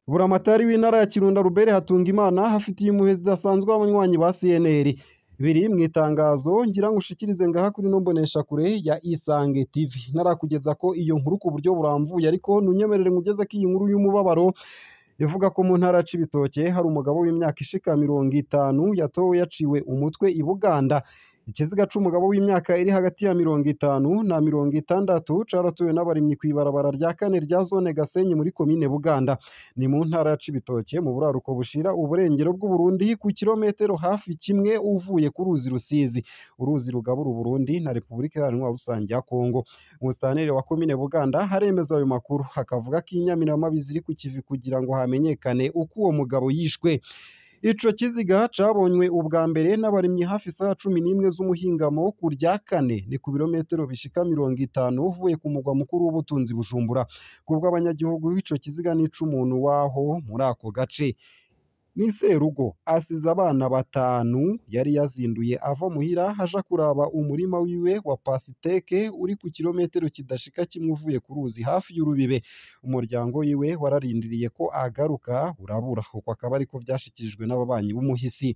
Buramatari w'intara ya Kirundo Albert Hatungimana afitiye impuhwe zidasanzwe abanywanyi ba CNL. Biri mu itangazo ngira ngo ushikirize ngaha kuri no mboneshakure ya Isange TV. Narakugeza ko iyo nkuru ku buryo burambuye, ariko ntunyemerere ngugeze ko iyi nkuru y'umubabaro ivuga ko mu ntara ya Cibitoke hari umugabo w'imyaka ishika 50 yatowe yaciwe umutwe i Buganda. Ikiziga c'umugabo w'imyaka iri hagati ya 50 na 60 caratuwe n'abarimyi kw'ibarabara rya kane rya zone Gasenyi muri komine Buganda. Ni mu ntara ya Cibitoke mu buraruko bushira uburengero bw'Uburundi ku kilometero hafi kimwe uvuye ku ruzi Rusizi, uruzi rugabura Uburundi na Repubulika Iharanira Rusange ya Kongo. Umusitaneri wa komine Buganda haremeza ayo makuru, akavuga ko inyamiramabi ziri ku kivi kugira ngo hamenyekane uko uwo mugabo yishwe. Ico kiziga cabonywe ubwa mbere n'abarimyi hafi isaha 11 z'umuhingamo ku rya kane, ni ku birometero bishika 50 uvuye ku mugwa mukuru w'ubutunzi Bujumbura. Kubwo abanyagihugu, ico kiziga n'ic'umuntu waho muri ako gace. Ni serugo asize abana 5 yari yazinduye ava muhira aja kuraba umurima wiwe wa pasiteke uri ku kilometero kidashika kimwe uvuye ku ruzi hafi y'urubibe. Umuryango wiwe wararindiriye ko agaruka urabura, uko akaba ariko vyashikirijwe n'ababanyi b'umuhisi.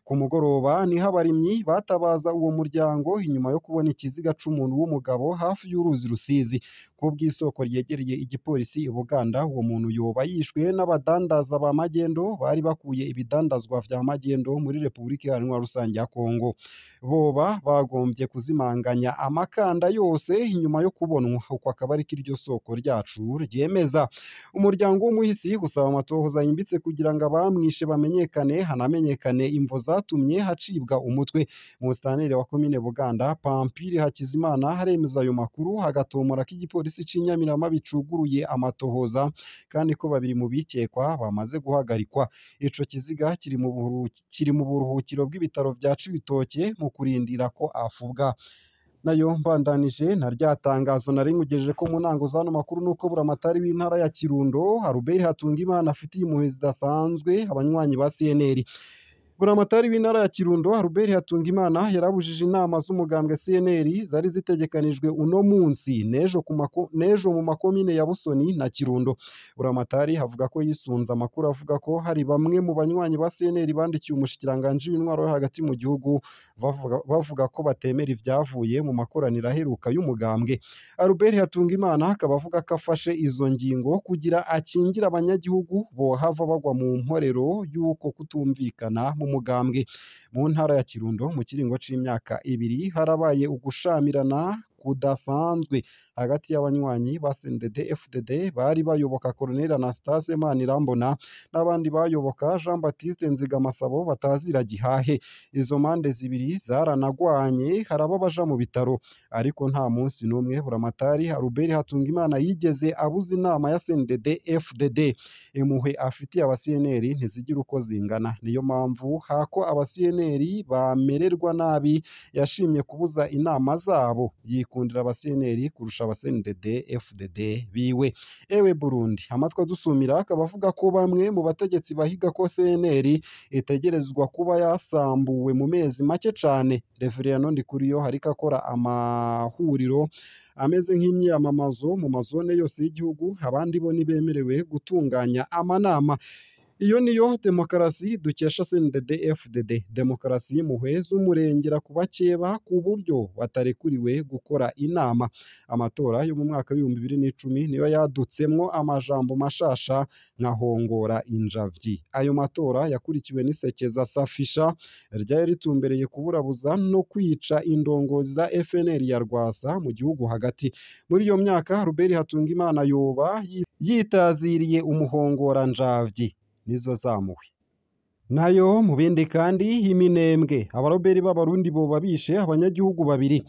Ku mugoroba niho abarimyi batabaza uwo muryango inyuma yo kubona ikiziga c'umuntu w'umugabo hafi y'uruzi Rusizi. Kubw'isoko ryegereye igipolisi i Buganda, uwo muntu yoba yishwe n'abadandaza ba magendo bari bakuye ibidandazwa vya magendo muri Repubulika Iharanira Rusange ya Kongo. Boba bagombye kuzimanganya amakanda yose inyuma yo kubonwa, uko akaba ariko iryo soko ryacu ryemeza. Umuryango w'umuhisi usaba amatohoza yimbitse kugira ngo abamwishe bamenyekane, hanamenyekane imvo zatumye hacibwa umutwe. Umusitaneri wa komine Buganda Pampiri Hakizimana haremeza ayo makuru, hagatomora ko igipolisi c'inyamiramabi cuguruye amatohoza kandi ko babiri mu bikekwa bamaze guhagarikwa. Ico kiziga kiri mu buruhukiro bw'ibitaro vya Cibitoke mu kurindira ko afubwa. Nayo mbandanije na rya tangazo nari nkugejeje ko mu ntango z'ano makuru, nuko buramatari w'intara ya Kirundo Albert Hatungimana afitiye impuhwe zidasanzwe abanywanyi ba CNL. Buramatari w'intara ya Kirundo Albert Hatungimana yarabujije inama z'umugambwe CNL zari zitegekanijwe uno munsi n'ejo mu makomine ya Busoni na Kirundo. Buramatari avuga ko yisunze amakuru avuga ko hari bamwe mu banywanyi ba CNL bandikiye umushikiranganji w'intwaro yo hagati mu gihugu bavuga ko batemera ivyavuye mu makoraniro aheruka y'umugambwe. Albert Hatungimana akaba avuga ko afashe izo ngingo kugira akingire abanyagihugu bohava bagwa mu mporero y'uko kutumvikana mu mugambwe. Mu ntara ya Kirundo mu kiringo c'imyaka 2 harabaye ugushamirana kudasanzwe hagati y'abanywanyi ba CNDD FDD bari bayoboka Colonel Anastase Manirambona n'abandi bayoboka Jean Baptiste Nzigamasabo batazira gihahe. Izo mpande zibiri zaranagwanye, haraba baja mu bitaro, ariko nta munsi n'umwe Buramatari Albert Hatungimana yigeze abuza inama ya CNDD FDD. Impuhwe afitiye aba CNL ntizigira uko zingana, niyo mpamvu hako aba CNL bamererwa nabi yashimye kubuza inama zabo, yikundira aba CNL kurusha aba CNDD FDD biwe. Ewe Burundi, amatwi adusumira akaba avuga ko bamwe mu bategetsi bahiga ko CNL itegerezwa kuba yasambuwe mu mezi make cane. Reverend Ndikuriyo hariko akora amahuriro ameze nk'imyiyamamazo mu mazone yose y'igihugu, abandi bo ntibemerewe gutunganya amanama. Iyo niyo demokarasi dukesha CNDD FDD, demokarasi y'impuhwe z'umurengera ku bakeba ku buryo batarekuriwe gukora inama. Amatora yo mu mwaka w'2010 niyo yadutsemwo amajambo mashasha nka hongora injavyi. Ayo matora yakurikiwe n'isekeza safisha ryari ritumbereye kuburabuza no kwica indongozi za FNL ya Rwasa mu gihugu hagati. Muri iyo myaka Albert Hatungimana yoba yitaziriye umuhongora njavyi nizo zamuwe. Nayo mu bindi kandi, iminembwe abaroberi b'abarundi boba bishe abanyagihugu babiri.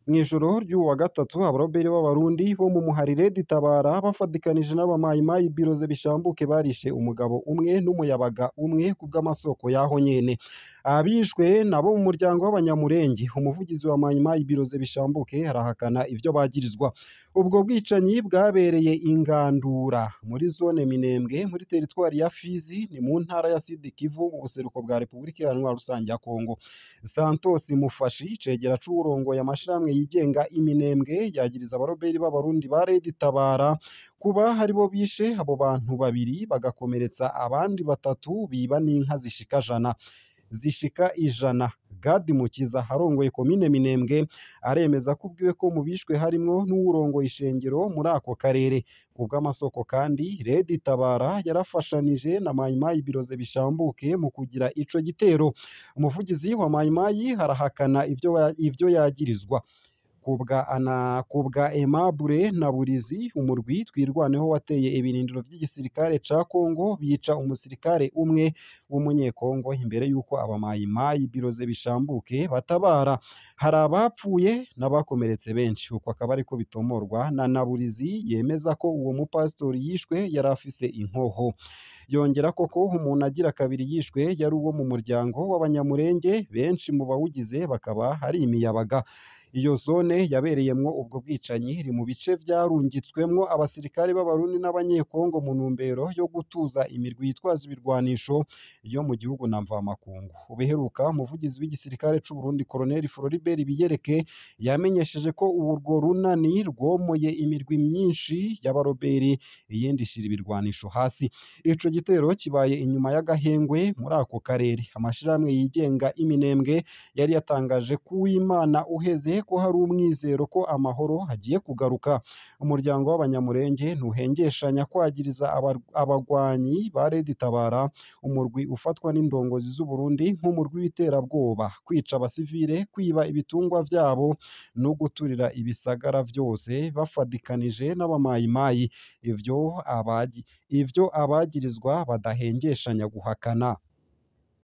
Mw'ijoro ry'uwu wa gatatu abaroberi b'abarundi bo mu muharire Ditabara bafadikanije n'abamayimayi biroze bishambuke barishe umugabo umwe n'umuyabaga umwe kubw'amasoko yaho nyene. Abishwe nabo mu muryango w'abanyamurenge. Umuvugizi wa mayimayi biroze bishambuke arahakana ivyo bagirizwa. Ubwo bwicanyi bwabereye Ingandura muri zone Minembwe muri teritwari ya Fizi, ni mu ntara ya Sud Kivu mu buseruko bwa Repubulika Iharanira Rusange ya Kongo. Santos Mufashi, icegera c'uwurongoye amashirahamwe yigenga Iminembwe yagiriza abaroberi b'abarundi ba Red Tabara kuba aribo bishe abo bantu babiri bagakomeretsa abandi batatu biba n'inka zishika 100. Gadi Mukiza arongoye komine Minembwe aremeza ko ubwiwe ko mu bishwe harimwo n'uwurongoye ishengero muri ako karere. Kubw'amasoko kandi Red Tabara yarafashanije na Mayimayi Biroze Bishambuke mu kugira ico gitero. Umuvugizi wa Mayimayi arahakana ivyo yagirizwa. Kubwa Aimable Naburizi, umurwi Twirwaneho wateye ibirindiro vy'igisirikare ca Kongo bica umusirikare umwe w'umunyekongo imbere y'uko abamayimayi Biroze Bishambuke batabara. Hari abapfuye n'abakomeretse benshi. Uko akaba ariko bitomorwa na Naburizi yemeza ko uwo mupasitori yishwe yari afise inkoho. Yongera koko umuntu agira kabiri yishwe yari uwo mu muryango w'Abanyamurenge, benshi mu bawugize bakaba ari imiyabaga. Iyo zone yabereyemwo ubwo bwicanyi iri mu bice vyarungitswemwo abasirikare b'Abarundi n'Abanyekongo mu ntumbero yo gutuza imirwi yitwaza ibirwanisho yo mu gihugu na mvamakungu. Ubiheruka umuvugizi w'igisirikare c'u Burundi Colonel Floribert Biyereke yamenyesheje ko urwo runani rwomoye imirwi myinshi y'abaroberi iyindi ishira ibirwanisho hasi. Ico gitero kibaye inyuma y'agahengwe muri ako karere. Amashirahamwe yigenga Iminembwe yari yatangaje ko Uwimana uheze ko hari umwizero ko amahoro agiye kugaruka. Umuryango w'Abanyamurenge ntuhengeshanya kwagiriza abagwanyi ba Red Tabara, umurwi ufatwa n'indongozi z'u Burundi nk'umurwi w'iterabwoba, kwica abasivile, kwiba ibitungwa vyabo no guturira ibisagara vyose bafadikanije n'abamayimayi. Ivyo abagirizwa badahengeshanya guhakana.